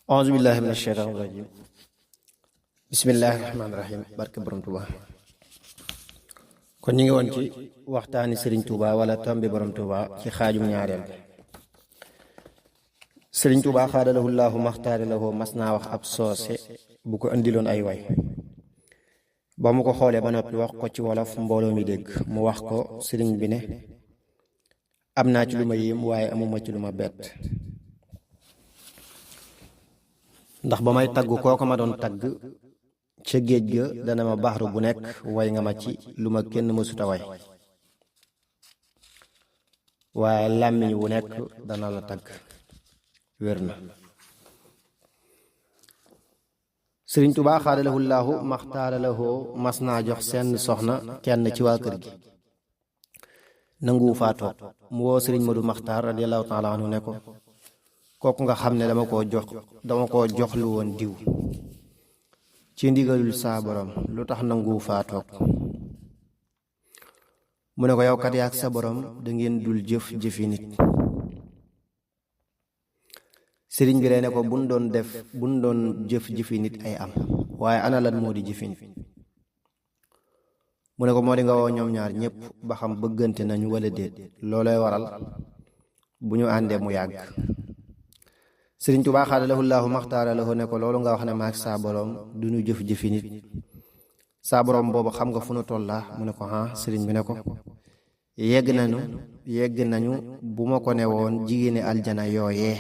auzu billahi min asheytaan irajim bismillahi rahmaani rahim barke borom tuba kon ñu ngi woon ci waxtaani sëriñ tuba wala tombi borom tuba ci xaajum ñaareel sëriñ tuba xaadalahu llaahu maxtaare lahu mas naa wax ab soose bu ko indiloon ay way ba mu ko xoolee ba noppi wax ko ci wolof mbooloo mi dégg mu wax ko sëriñ bi ne am naa ci lu ma yéem waaye amuma ci lu ma bett ndax ba may tagg kooko ma doon tagg ca géej ga dana ma baxru bu nekk way nga ma ci lu ma kenn mësuta way waaye làmmiñ wu nekk dana la tagg wér na sëriñ Tuubaa xaadalahu llaahu maxtaara lahu mas naa jox seen soxna kenn ci waa kër gi nanguwu faa toog mu woo sëriñ Madu Maxtaar radiyallaahu taala anhu ne ko kooku nga xam ne dama koo jox lu woon diw ci ndigalul saa borom lu tax nanguwu faa toog mu ne ko yow kat yaak sa borom da ngeen dul jëfi nit sëriñ bi ne ko buñ doon jëfi nit ay am waaye ana lan moo di jëfi nit mu ne ko moo di nga woo ñoom ñaar ñépp ba xam bëggante nañu wala déet loolooy waral bu ñu àndee mu yàgg sëriñ Tuubaa xaadalahu llaahu maxtaara lahu ne ko loolu nga wax ne maak saa boroom du ñu jëf-jëfi nit saa boroom boobu xam nga fu nu tollaa mu ne ko sëriñ bi ne ko yegg nañu bu ma ko ne woon jigéeni aljana yooyee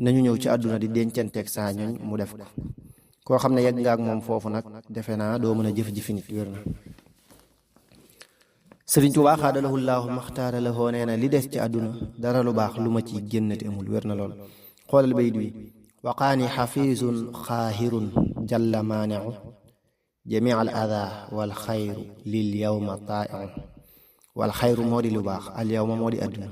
nañu ñëw ci àdduna di dencanteeg saa ñooñ mu def ko koo xam ne yegg nga ak moom foofu nag defe naa doo mën a jëf-jëfi nit wér na sëriñ Tuubaa xaadalahu llaahu maxtaara lahu nee na li des ci àdduna dara lu baax lu ma ci génnati amul wér na lool xoolal bayit wi waqaani xafiisun xaahirun jalla maaniu jamii al adaa wal xayru lil yawma taaiu wal xayru moo di lu baax al yawma moo di àdduna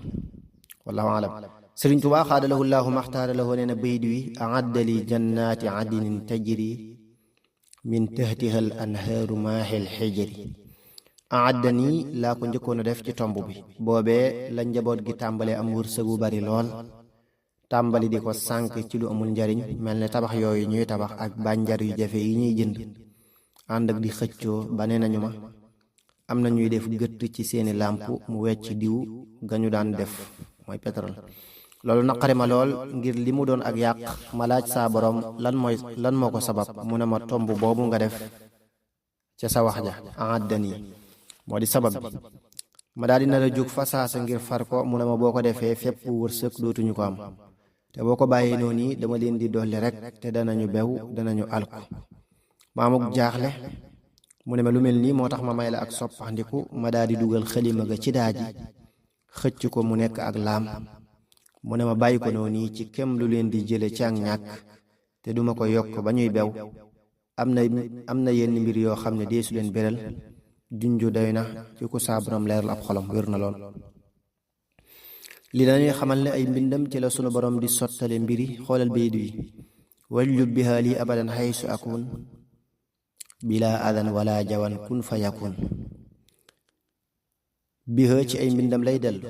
wallahu alam sëriñ Tuubaa xaadalahu llaahu maxtaara lahu nee na bayit wi aadda li jannaati adnin tajri min tahtiha al anhaaru maahil xijri aadda nii laa ko njëkkoon a def ci tomb bi boobee la njaboot gi tàmbale am wërsëgu bari lool tàmbali di ko sànk ci lu amul njariñ mel ne tabax yooyu ñuy tabax ak bànjar yu jafe yi ñuy jënd ànd ak di xëccoo ba nee nañu ma am na ñuy def gëtt ci seeni làmp mu wecc diw ga ñu daan def mooy pétrole loolu naqari ma lool ngir li mu doon ak yàq ma laaj saa borom lan moo ko sabab mu ne ma tomb boobu nga def ca sa wax ja aadda nii moo di sabab bi ma daal di nar a jóg fa saasa ngir far ko mu ne ma boo ko defee fépp wërsëg dootuñu ko am te boo ko bàyyee noonu yi dama leen di dolli rek te danañu bew danañu alku maamuk jaaxle mu ne ma lu mel nii moo tax ma may la ak soppandiku ma daal di dugal xalima ga ci daaji xëcc ko mu nekk ak laam mu ne ma bàyyi ko noonu yi ci kem lu leen di jële ci ak ñàkk te duma ko yokk ba ñuy bew am na yenn mbir yoo xam ne deesu leen beral junju doy na ci ku saa borom leeral ab xolam wér na lool li dañuy xamal ne ay mbindam ci la sunu borom di sottale mbiri xoolal bayit wi wajlub biha lii abadan xaysu akun bila adan wala jawan kun fa yakun biha ci ay mbindam lay dellu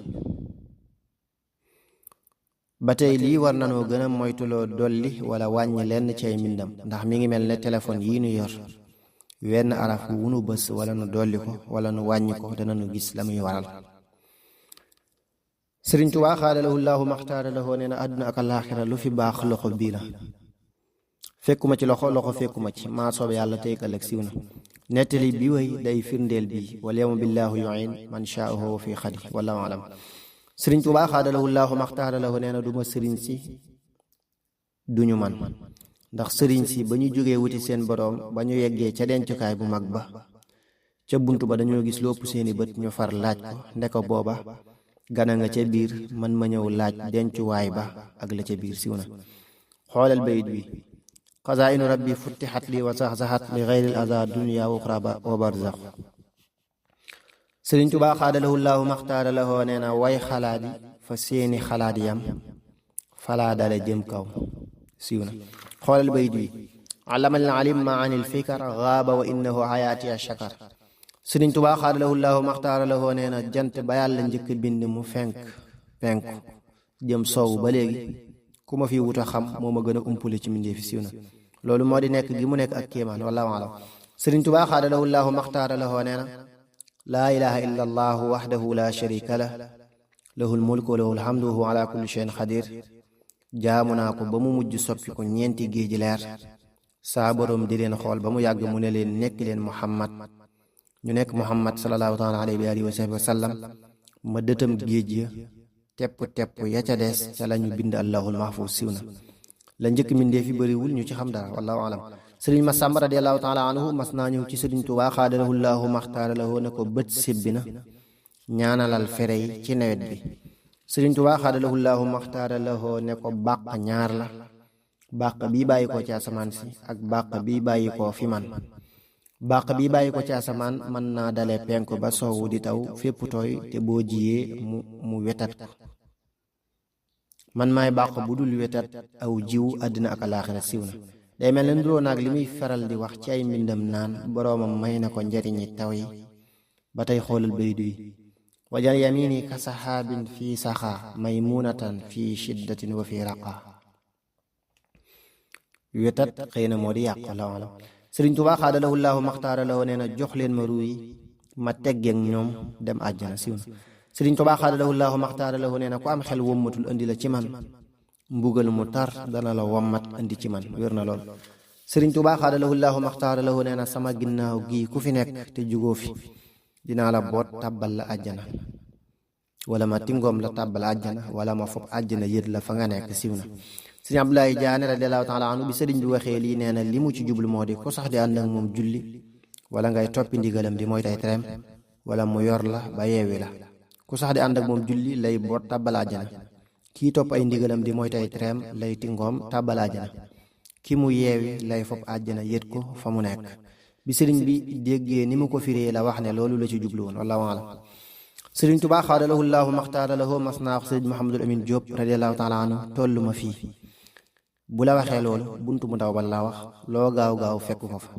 ba tey lii war nanoo gën a moytuloo dolli wala wàññi lenn ci ay mbindam ndax mi ngi mel ne téléphone yii nu yor wenn araf wu nu bës wala nu dolli ko wala nu wàññi ko dana nu gis la muy waral sëriñ Tuubaa xaadalahu llaahu maxtaara lahu nee na àdduna ak alaaxira lu fi baax loxo bii la fekkuma ci loxo fekkuma ci maa soob yàlla tey ëllëg siiw na nettali bi way day firndeel bi wal yawma billaahu yuin man shaahu fi xadi wallahu alam sëriñ Tuubaa xaadalahu llaahu maxtaara lahu nee na duma sëriñ si duñu man ndax sëriñ si ba ñu jógee wuti seen boroom ba ñu yeggee ca dencukaay bu mag ba ca bunt ba dañoo gis lopp seeni bët ñu far laaj ko ndeko booba gana nga ca biir man ma ñëw laaj dencuwaay ba ak la ca biir siw na xoolal bayit wi xazaa'inu rabbi futtixat li wa saxsaxat li xayril aza dunya uxra wa barzax sëriñ Tuubaa xaadalahu llaahu maxtaara lahu nee na way xalaat yi fa seeni xalaat yam falaa dale jëm kaw siw na xoolal bayit wi alamal alim ma anil fikar gaaba wa innahu hayaati ashakar sëriñ Tuubaa xaadalahu llaahu maxtaara lahu nee na jant ba yàlla njëkk bind mu penku jëm soow ba léegi ku ma fi wut a xam moo ma gën a umpule ci mbindeefi siiw na loolu moo di nekk gi mu nekk ak kéemaan wallaahu alam Sëriñ Tuubaa xaadalahu llaahu maxtaara lahoo nee na laa ilaha illa allahu waxdahu la sharika lah lahul mulku wa lahul hamdu wa huwa ala kulli shay'in xadir jaamu naa ko ba mu mujj soppi ko ñeenti géeji leer saa boroom di leen xool ba mu yàgg mu ne leen nekk leen muhammad ñu nekk muhammad sallallahu taala alayhi wa alihi wa sahbihi wa sallam ma dëtam géej ya tepp ya ca des ca la ñu bind allahul mahfuus siiw na la njëkk mindee fi bëriwul ñu ci xam dara wallahu alam sëriñ Masamba radiallahu taala anhu mas naa ñëw ci sëriñ Tuubaa xaadalahu llaahu maxtaara lahu ne ko bët sébbi na ñaanalal fere yi ci nawet bi sëriñ Tuubaa xaadalahu llaahu maxtaara lahu ne ko bàq ñaar la bàq bii bàyyi ko ci asamaan si ak bàq bii bàyyi ko fi man bàq bii bàyyi ko ci asamaan mën naa dale penku ba soowu di taw fépp tooy te boo jiyee mu wetat ko man maay bàq bu dul wetat aw jiw àddina ak alaaxira siiw na day mel ne nduróo naag li muy faral di wax ci ay mbindam naan boroomam may na ko njariñi taw yi ba tey xoolal baydu yi wajal yamini ka saxaabin fii saxaa maymunatan fii shiddatin wa fii raqa wetat xëy na moo di yàq la wala Sëriñ Tuubaa xaadalahu llaahu maxtaara lahu nee na jox leen ma ruu yi ma teggeek ñoom dem àjjana siiw na Sëriñ Tuubaa xaadalahu llaahu maxtaara lahu nee na ku am xel wommatul andi la ci man mbugal mu tar dana la wommat andi ci man wér na lool Sëriñ Tuubaa xaadalahu llaahu maxtaara lahu nee na sama ginnaaw gii ku fi nekk te jugoo fi dinaa la boot tàbbal la àjjana wala ma tingoom la tàbbal àjjana wala ma fopp àjjana yët la fa nga nekk siiw na Sëriñ Abdoulaye Diané radiallahu taala anhu bi sëriñ bi waxee lii nee na li mu ci jublu moo di ku sax di ànd ak moom julli wala ngay toppi ndigalam di mooy tay tereem wala mu yor la ba yeewi la ku sax di ànd ak moom julli lay boot tàbbal àjjana kii topp ay ndigalam di mooy tay tereem lay tingoom tàbbal àjjana ki mu yeewi lay fopp àjjana yët ko fa mu nekk bi sëriñ bi déggee ni mu ko firee la wax ne loolu la ci jublu woon wallaahu alam Sëriñ Tuubaa xaadalahu llaahu maxtaara lahu mas naa wax sëriñ Mouhamadul Amin Diop radiallahu taala anhu tollu ma fii bu la waxee loolu buntu mu ndaw ba la wax loo gaaw fekk ko fa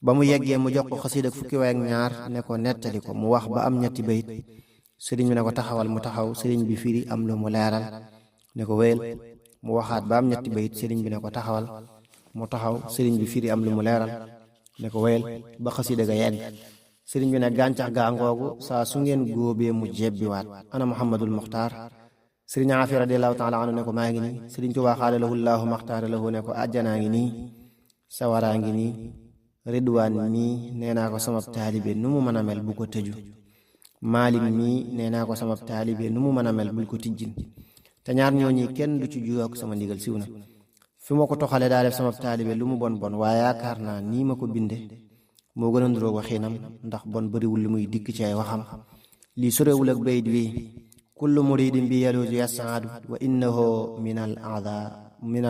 ba mu yeggee mu jox ko xasiid ak fukki waay ak ñaar ne ko nettali ko mu wax ba am ñetti bayit sëriñ bi ne ko taxawal mu taxaw sëriñ bi firi am lu mu leeral ne ko wéyal mu waxaat ba am ñetti bayit sëriñ bi ne ko taxawal mu taxaw sëriñ bi firi am lu mu leeral ne ko wéyal ba xasiida ga yegg sëriñ bi ne gàncax gaa ngoogu saa su ngeen góobee mu jebbiwaat ana Muhammadul Muxtaar sëriñ Aafi radiallahu taala anhu ne ko maa ngi nii Sëriñ Tuubaa xaadalahu llaahu maxtaara lahu ne ko àjjanaa ngi nii sawaraa ngi nii ridwaan mii nee naa ko sama taalibe nu mu mën a mel bu ko tëju maalim mii nee naa ko sama taalibe nu mu mën a mel bul ko tijjin te ñaar ñooñi kenn du ci juyoo ak sama ndigal siw na fi ma ko toxale daa def sama taalibe lu mu bon waaye yaakaar naa nii ma ko binde moo gën a nduróog waxiinam ndax bon bariwul li muy dikk ci ay waxam lii sorewul ak bayit wi kullu muridin bi yaluuju yasaadu wa innahu min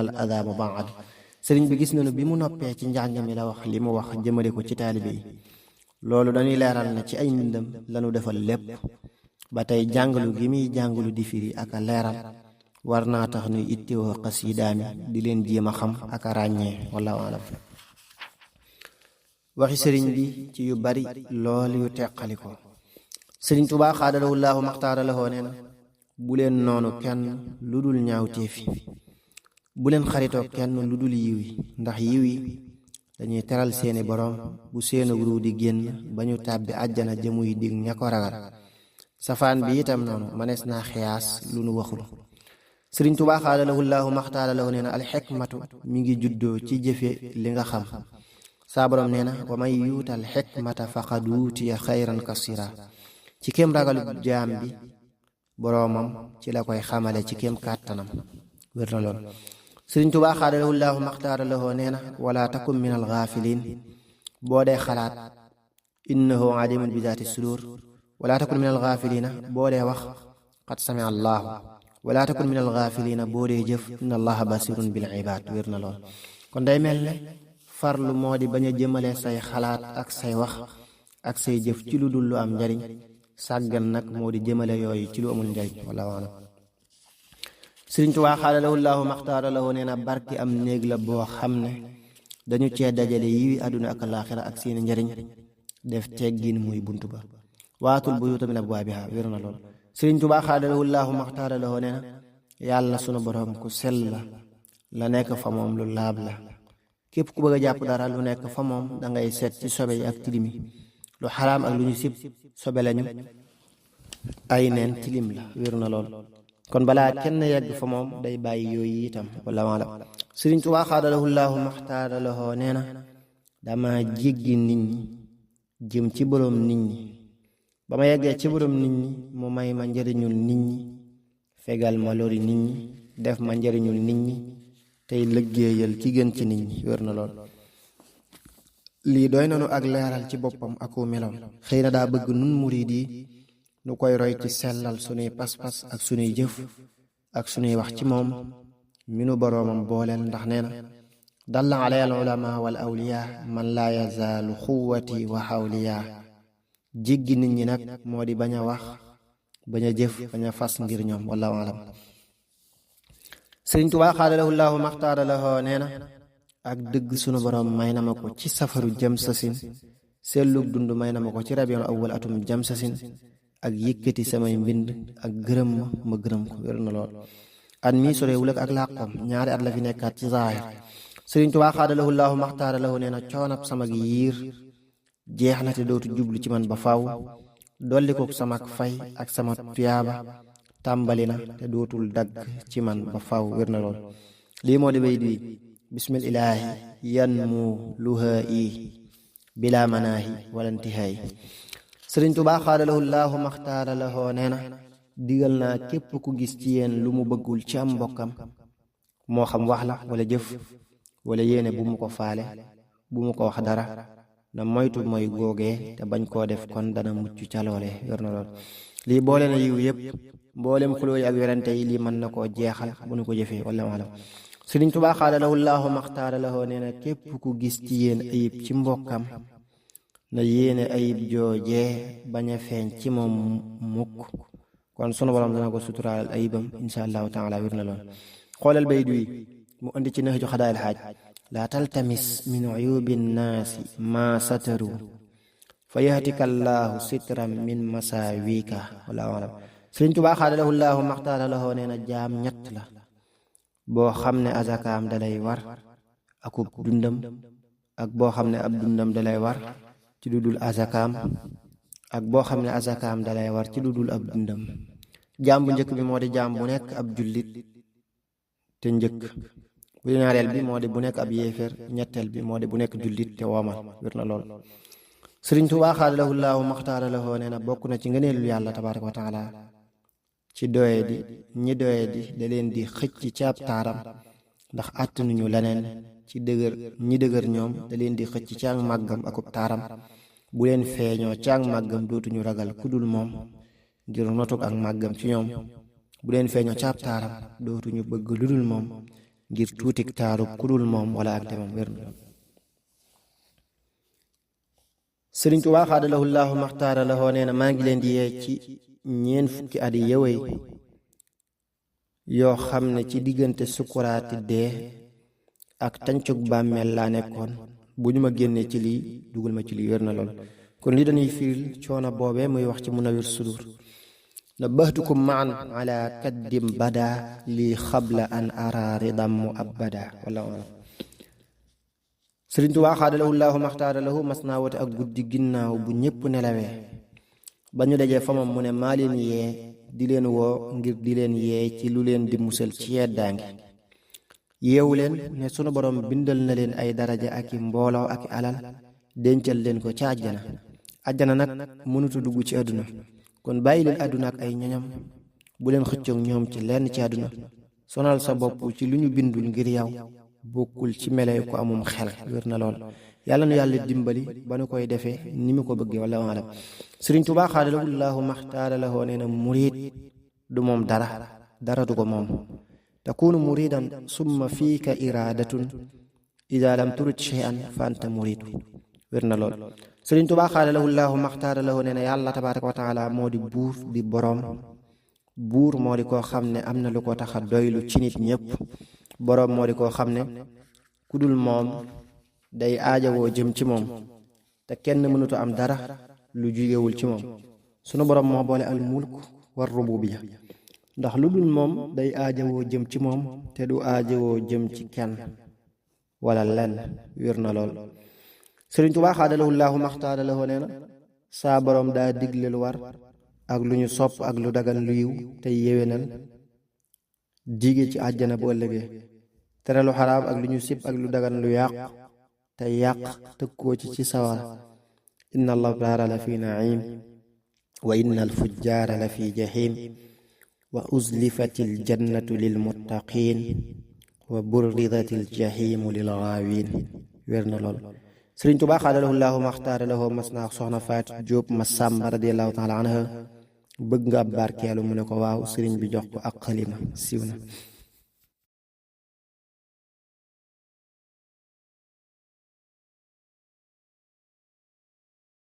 al ada mubaad sëriñ bi gis nañu bi mu noppee ci njàng mi la wax li mu wax jëmale ko ci taalibe yi loolu dañuy leeral ne ci ay mbindam lañu defal lépp ba tey jàngalu gi muy jàngalu di firi ak a leeral war naa tax nuy ittewoo xasiidaami di leen jéem a xam ak a ràññee wallaahu alam waxi sëriñ bi ci yu bari lool yu teqali ko Sëriñ Tuubaa xaadalahu llaahu maxtaara lahu nee na bu leen noonu kenn lu dul ñaawteefi bu leen xaritoo kenn lu dul yiw yi ndax yiw yi dañuy teral seeni boroom bu seenu ruu di génn ba ñu tàbbi àjjana jëmuy dig ña ko ragal safaan bi itam noonu manees naa xiyaas lu nu waxul Sëriñ Tuubaa xaadalahu llaahu maxtaara lahu nee na alxikmatu mi ngi juddoo ci jëfe li nga xam saa boroom nee na wa man yuutal xikmata faqad wuutiya xayran kasira ci kem ragalu jaam bi boroomam ci la koy xamale ci kem kàttanam wér na lool Sëriñ Tuubaa xaadalahu llaahu maxtaara lahu nee na wala takun min al gaafiliin boo dee xalaat innahu alimun bi daati sudur wala takun min al gaafiliina boo dee wax qad sami allahu wala takun min al gaafiliina boo dee jëf inna allaha basirun bil ibaad wér na lool kon day mel ne farlu moo di bañ a jëmale say xalaat ak say wax ak say jëf ci lu dul lu am njariñ sàggan nag moo di jëmale yooyu ci lu amul njariñ wallaahu alam Sëriñ Tuubaa xaadalahu llaahu maxtaara lahu nee na barki am néeg la boo xam ne dañu cee dajale yiwi àdduna ak alaaxira ak seeni njariñ def teggin muy bunt ba waatul buyuuta min abwaabihaa wér na lool Sëriñ Tuubaa xaadalahu llaahu maxtaara lahu nee na yàlla sunu borom ku sell la nekk fa moom lu laab la képp ku bëgg a jàpp dara lu nekk fa moom dangay seet ci sobe yi ak tilimi lu xaraam ak lu ñu sib sobe lañu ay neen tilim la wér na lool kon balaa kenn yegg fa moom day bàyyi yooyu itam wala wala Sëriñ Tuubaa xaadalahu llaahu maxtaara lahoo nee na dama jéggi nit ñi jëm ci boroom nit ñi ba ma yeggee ci boroom nit ñi mu may ma njëriñul nit ñi fegal ma lori nit ñi def ma njëriñul nit ñi tey liggéeyal ki gën ci nit ñi wér na lool lii doy nanu ak leeral ci boppam aku meloom xëy na daa bëgg nun murid yi nu koy roy ci sellal sunuy pas-pas ak sunuy jëf ak sunuy wax ci moom minu boroomam booleel ndax nee na dalla alay al ulama wal awliya man laa yazaalu xuwati wa xawliya jéggi nit ñi nag moo di bañ a wax bañ a jëf bañ a fas ngir ñoom wallahu alam Sëriñ Tuubaa xaadalahu llaahu maxtaara lahoo nee na ak dëgg sunu borom may na ma ko ci safaru jam sasin sellug dund may na ma ko ci rabiul awwal atum jam sasin ak yëkkati samay mbind ak gërëm ma gërëm ko wér na lool at mii sorewul ak làqoom ñaari at la fi nekkaat ci zaahir Sëriñ Tuubaa xaadalahu llaahu maxtaara lahu nee na coonab samag yiir jeex na te dootu jublu ci man ba faw dolli ko samak fay ak sama tuyaaba tàmbali na te dootul dagg ci man ba faw wér na lool lii moo di bayit wi bismil ilaahi yan mu luhaa i bila manaahi wala intihaayi Sëriñ Tuubaa xaadalahu llaahu maxtaara lahoo nee na digal naa képp ku gis ci yéen lu mu bëggul ci am mbokkam moo xam wax la wala jëf wala yéene bu mu ko faale bu mu ko wax dara na moytu mooy googee te bañ koo def kon dana mucc ca loole yor na lool lii boole na yiw yépp mboolem xuloo yi ak werante yi lii mën na koo jeexal bu nu ko jëfee wala wala Sëriñ Tuubaa xaadalahu llaahu maxtaara lahoo nee na képp ku gis ci yéen ayib ci mbokkam na yéene ayib joojee bañ a feeñ ci moom mukk kon sunu borom dana ko suturaal ayibam insha allahu taala wér na lool xoolal bayit wi mu indi ci Nahju Xadaa'il Haaj laa taltamis min uyubi nnaasi maa sataru fa yahtika llaahu sitran min masaawika wallaahu alam Sëriñ Tuubaa xaadalahu llaahu maxtaara lahoo nee na jaam ñett la boo xam ne azakaam dalay war akub dundam ak boo xam ne ab dundam dalay war ci lu dul azakaam ak boo xam ne azakaam dalay war ci lu dul ab dundam jaam bu njëkk bi moo di jaam bu nekk ab jullit te njëkk bu ñaareel bi moo di bu nekk ab yéeféer ñetteel bi moo di bu nekk jullit te woomal wér na lool Sëriñ Tuubaa xaadalahu llaahu maxtaara lahoo nee na bokk na ci ngëneelu yàlla tabaaraka wa taala ci doye di ñi doye di da leen di xëcc ci ab taaram ndax àttanuñu leneen ci dëgër ñi dëgër ñoom da leen di xëcc ci ak màggam akub taaram bu leen feeñoo ci ak màggam dootuñu ragal ku dul moom ngir notuk ak màggam ci ñoom bu leen feeñoo ci ab taaram dootuñu bëgg lu dul moom ngir tuutik taaru ku dul moom wala ak demam wér na Sëriñ Tuubaa xaadalahu llaahu maxtaara lahoo nee na maa ngi leen di yee ci ñeen fukki at yi yëwey yoo xam ne ci diggante sukuraati dee ak tancug bàmmeel laa nekkoon bu ñu ma génnee ci lii dugal ma ci lii wér na lool kon lii dañuy fiil coono boobee muy wax ci Munawwir Sudur nabbahtukum maan ala kaddim bada lii xabla an ara ridam mu abada wala wala Sëriñ Tuubaa xaadalahu llaahu maxtaara lahu mas naa wote ak guddi ginnaaw bu ñépp nelawee ba ñu dajee fa moom mu ne maa leen yee di leen woo ngir di leen yee ci lu leen di musal ci yeddaange yeewu leen ne sunu borom bindal na leen ay daraja ak i mbooloo ak i alal dencal leen ko ca àjjana àjjana nag mënutu dugg ci àdduna kon bàyyi leen àdduna ak ay ñoñam bu leen xëccoog ñoom ci lenn ci àdduna sonal sa bopp ci lu ñu bindul ngir yow bokkul ci melay ko amum xel wér na lool yàlla nu yàlla dimbali ba nu koy defee ni mu ko bëggee wala alam Sëriñ Tuubaa xaadalahu llaahu maxtaara lahoo nee na murid du moom dara du ko moom takunu muridan summa fiika iradatun ida lam turid shay'an fa anta muridu wér na lool Sëriñ Tuubaa xaadalahu llaahu maxtaara lahoo nee na yàlla tabaaraka wa taala moo di buur di boroom buur moo di koo xam ne am na lu ko tax a doylu ci nit ñépp boroom moo di koo xam ne ku dul moom day aajawoo jëm ci moom te kenn mënutu am dara lu jugewul ci moom sunu boroom moo boole al mulk war rububiya ndax lu dul moom day aajowoo jëm ci moom te du aajowoo jëm ci kenn wala lenn wér na lool. Sëriñ Tuubaa xaadalahu llaahu maxtaara lahu nee na saa boroom daa digle lu war ak lu ñu sopp ak lu dagan lu yiw tey yéwénal dige ci àjjana bu ëllëgee, tere lu xaraam ak lu ñu sib ak lu dagan lu yàq tey yàq tëkkoo ci sawara. inna al-abraara la fi naim wa inna al-fujjaara la fi jahim wa uzlifatil jannatu lil muttaqin wa burridatil jahimu lil ghaawin wér na lool. Sëriñ Tuubaa xaadalahu llaahu maxtaara lahu mas naa soxna Faati Jóob ma sàmba radiyallaahu taala anha bëgg nga ab barkeelu mu ne ko waaw. sëriñ bi jox ko ak xalima siiw na.